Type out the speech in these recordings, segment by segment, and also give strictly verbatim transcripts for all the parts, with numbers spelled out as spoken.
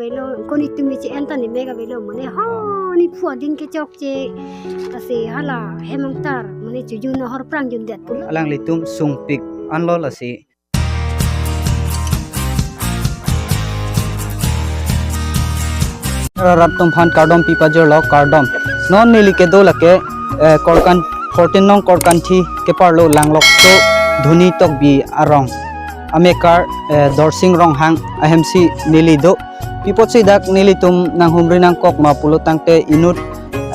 Lo, koni tumi che-en ta ni mega velo mane, ha, ni phu adin kechokche. Lasi hala hem angtar mane chojun ahor prang jundet pulo. Alanglitum sungpik anlo lasi. Rat atum aphan kardom pipajirlo, kardom. Non neli kedo lake, eh, Korkan, fourteen nong Korkanthi keparlo Langlokso Dhoni Tokbi arong amekar, eh, Dorsing Ronghang ahemsi neli do. Pi apotsi dak nelitum nanghumri nangkok ma pulo tangte inut,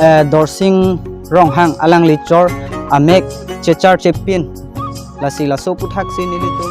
eh, Dorsing Ronghang alangli chor amek chechar chepin. Lasi laso aputhaksi nelitum.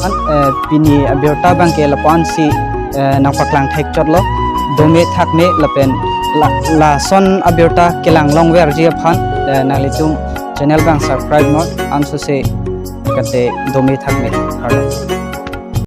An, eh, pini abirta abangke lapu-ansi, eh, nangpaklang thekchotlo. Dome thakme lapen la, lason abirta kelang longverji aphan, eh, nanglitum channel abang subscribe non, ansose kate dome thakme. Kardom.